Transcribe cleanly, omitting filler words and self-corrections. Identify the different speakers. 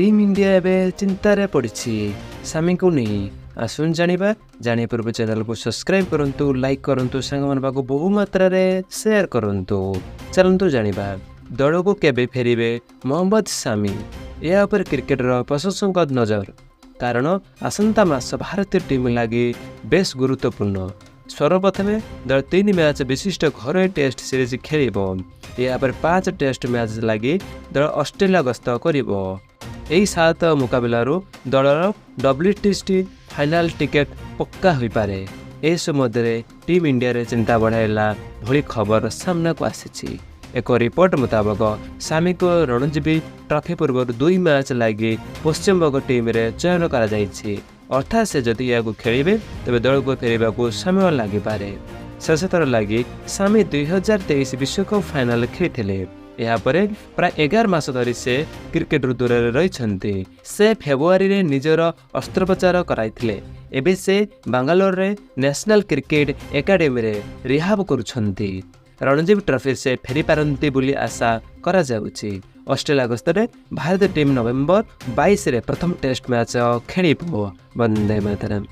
Speaker 1: Team India ଏବେ ଚିନ୍ତାରେ ପଡ଼ିଛି ସାମିଙ୍କୁ ନେଇ। ଆସନ୍ତୁ ଜାଣିବା। ଜାଣିବା ପୂର୍ବ ଚ୍ୟାନେଲକୁ ସବସ୍କ୍ରାଇବ୍ କରନ୍ତୁ, ଲାଇକ୍ କରନ୍ତୁ, ସାଙ୍ଗମାନଙ୍କ ପାଖକୁ ବହୁ ମାତ୍ରାରେ ସେୟାର କରନ୍ତୁ। ଚାଲନ୍ତୁ ଜାଣିବା, ଦଳକୁ କେବେ ଫେରିବେ ମହମ୍ମଦ ସାମି? ଏହା ଉପରେ କ୍ରିକେଟର ପ୍ରଶଂସକଙ୍କ ନଜର, କାରଣ ଆସନ୍ତା ମାସ ଭାରତୀୟ ଟିମ୍ ଲାଗି ବେଶ୍ ଗୁରୁତ୍ୱପୂର୍ଣ୍ଣ। ସର୍ବପ୍ରଥମେ ଦଳ ତିନି ମ୍ୟାଚ୍ ବିଶିଷ୍ଟ ଘରୋଇ ଟେଷ୍ଟ ସିରିଜ୍ ଖେଳିବ। ଏହାପରେ ପାଞ୍ଚ ଟେଷ୍ଟ ମ୍ୟାଚ୍ ଲାଗି ଦଳ ଅଷ୍ଟ୍ରେଲିଆ ଗସ୍ତ କରିବ। ଏହି ସାତ ମୁକାବିଲାରୁ ଦଳର ଡବ୍ଲ୍ୟୁଟିସି ଫାଇନାଲ ଟିକେଟ୍ ପକ୍କା ହୋଇପାରେ। ଏସବୁ ମଧ୍ୟରେ ଟିମ୍ ଇଣ୍ଡିଆରେ ଚିନ୍ତା ବଢ଼ାଇଲା ଭଳି ଖବର ସାମ୍ନାକୁ ଆସିଛି। ଏକ ରିପୋର୍ଟ ମୁତାବକ, ସାମିଙ୍କୁ ରଣଜୀ ଟ୍ରଫି ପୂର୍ବରୁ ଦୁଇ ମ୍ୟାଚ୍ ଲାଗି ପଶ୍ଚିମବଙ୍ଗ ଟିମ୍ରେ ଚୟନ କରାଯାଇଛି। ଅର୍ଥାତ୍ ସେ ଯଦି ଏହାକୁ ଖେଳିବେ, ତେବେ ଦଳକୁ ଫେରିବାକୁ ସମୟ ଲାଗିପାରେ। ଶେଷଥର ଲାଗି ସାମି 2023 ବିଶ୍ୱକପ୍ ଫାଇନାଲ ଖେଳିଥିଲେ। ଏହାପରେ ପ୍ରାୟ 11 ମାସ ଧରି ସେ କ୍ରିକେଟରୁ ଦୂରରେ ରହିଛନ୍ତି। ସେ ଫେବୃଆରୀରେ ନିଜର ଅସ୍ତ୍ରୋପଚାର କରାଇଥିଲେ। ଏବେ ସେ ବାଙ୍ଗାଲୋରରେ ନ୍ୟାସନାଲ କ୍ରିକେଟ ଏକାଡେମୀରେ ରିହାବ କରୁଛନ୍ତି। ରଣଜୀ ଟ୍ରଫି ସେ ଫେରିପାରନ୍ତି ବୋଲି ଆଶା କରାଯାଉଛି। ଅଷ୍ଟ୍ରେଲିଆ ଗସ୍ତରେ ଭାରତୀୟ ଟିମ୍ ନଭେମ୍ବର 22ରେ ପ୍ରଥମ ଟେଷ୍ଟ ମ୍ୟାଚ୍ ଖେଳିବ। ବନ୍ଦେ ମାତରମ୍।